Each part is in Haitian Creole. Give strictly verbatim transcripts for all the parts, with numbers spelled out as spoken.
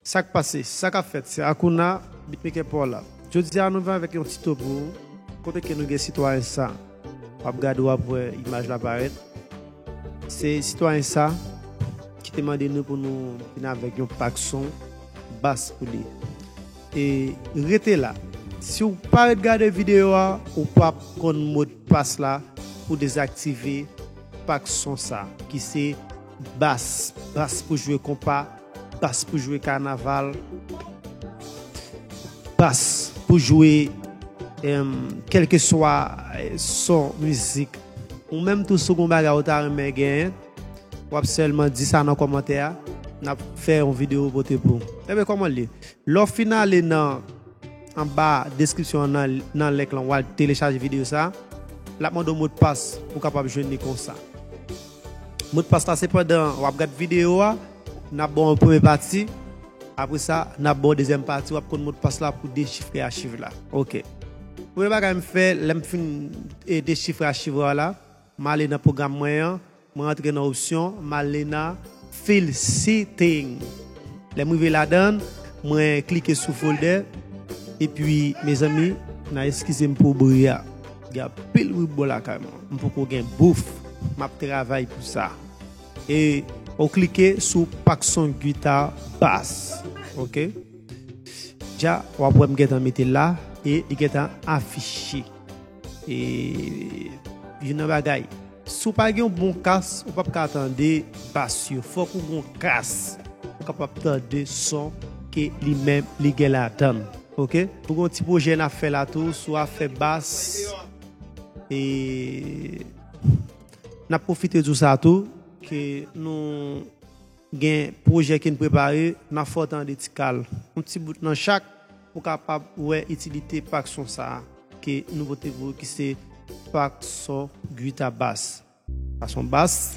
Sa k pase? Sa k ap fèt? Se Akouna, beatmaker pa w la. Jodi a, nou vin avèk yon tito pou ou. Kote ke nou gen sitwayen sa? W ap gade, w ap wè imaj la parèt. Se sitwayen sa ki te mande nou pou nou vin avèk yon pak son bas pou li. E rete la. Si w pa ret gade videyo a, ou p ap konn modpas la pou dezaktive pak son sa, ki se bas. Bas pou jwe konpa, bas pou jwe kanaval, bas pou jwe, em, kèlkeswa, eh, son mizik. Ou menm tou, si w gen yon bagay ou ta renmen genyen, w ap sèlman di sa nan kòmantè a, n ap fè yon videyo pote pou ou. Ebyen, kòman l ye? Lè w fin ale nan, anba deskripsyon an, nan, nan link lan, w al telechaje videyo sa, l ap mande w modpas pou w kapab jwenn li konsa. Modpas la, se pandan w ap gad videyo a, n ap ba w yon premye pati. Apre sa, n ap ba w dezyèm pati, w ap konn modpas la pou dechifre achiv la. Ok. Premye bagay m fè, lè m fin, e, dechifre achiv la, m ale nan pwogram mwen an, mwen rantre nan opsyon, m ale nan file setting. Lè m rive ladan, mwen klike sou folder, epi, mezanmi, n a eskize m pou bri a. Gen anpil bri bò lakay mwen. M poko gen bouf. M ap travay pou sa. E ou klike sou pak son gita bas. Ok? Dja, w ap wè m gentan mete l la e li gentan afiche. E youn nan bagay, si w pa gen yon bon kas, ou p ap ka tande bas yo. Fòk ou gen yon kas pou w kapab tande son ke li menm li gen ladan l. Ok? Nou gen yon ti pwojè n ap fè la tou sou afè bas. E n ap pwofite di w sa tou, ke nou gen pwojè ke n prepare, n ap fè w tande ti kal. Yon ti bout nan chak, pou w kapab wè itilite pak son sa a, ke nou pote pou ou, ki se pak son gita bas. Pak son bas,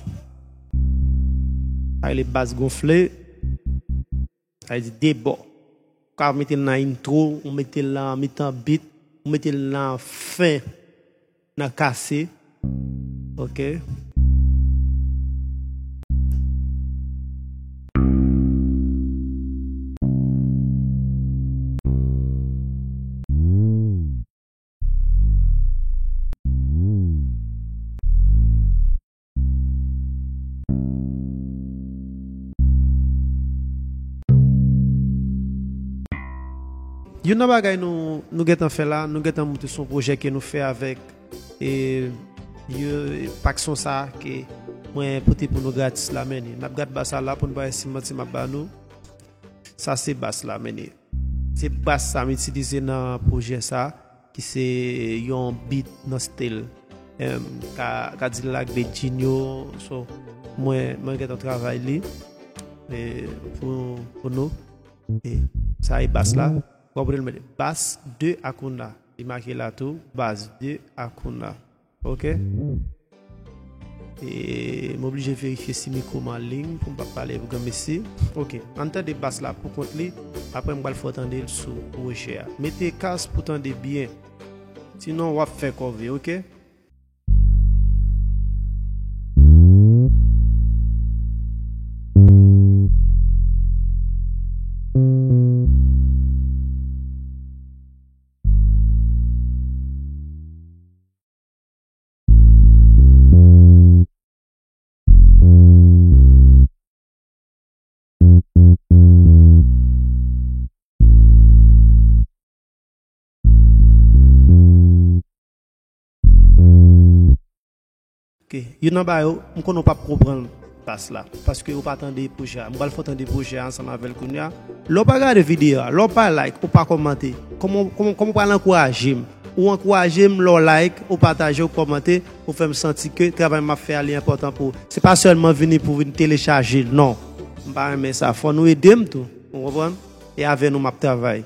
sa rele bas gonfle. Sa vle di de bò. Ou ka mete l nan intro, ou mete l nan mitan beat, ou mete l nan fen, nan kase. Ok. Youn nan bagay nou, nou gentan fè la, nou gentan monte sou yon pwojè ke nou fè avèk, e, yo, pak son sa ke mwen pote pou nou gratis la, men n ap gad bas la pou nou pa wè si m manti m ap ba nou. Sa se bas la, men se bas sa m itilize nan pwojè sa, ki se yon beat nan stil, em, Ka-, Kadilak, Bedjinho. So, mwen, mwen gentan travay li, e, pou, pou nou. E sa e bas la. Konprann mwen, bas de Akouna. Li make la tou, bas de Akouna. Ok. E m oblije verifye si mikwo m an liy pou m pa pale pou granmesi. Ok. Ann tande bas la pou kont li. Apre m pral fè w tande l sou pwojè a. Mete kas pou tande byen. Sinon w ap fè kòve, ok? Ok, youn nan ba yo, m konnen w p ap konprann bas la, paske ou pa tande pwojè a. M pral fè w tande pwojè a ansanm avè l kounye a. Lè w pa gade videyo a, lè w pa like, ou pa kòmante, kòman, kòman, kòman w pral ankouraje m? Ou ankouraje m lè w like, ou pataje, ou kòmante, ou fè m santi ke travay m ap fè a li enpòtan pou ou. Se pa sèlman vini pou vin telechaje l, non. M pa renmen sa. Fò nou ede m tou, ou konprann? E avè nou m ap travay.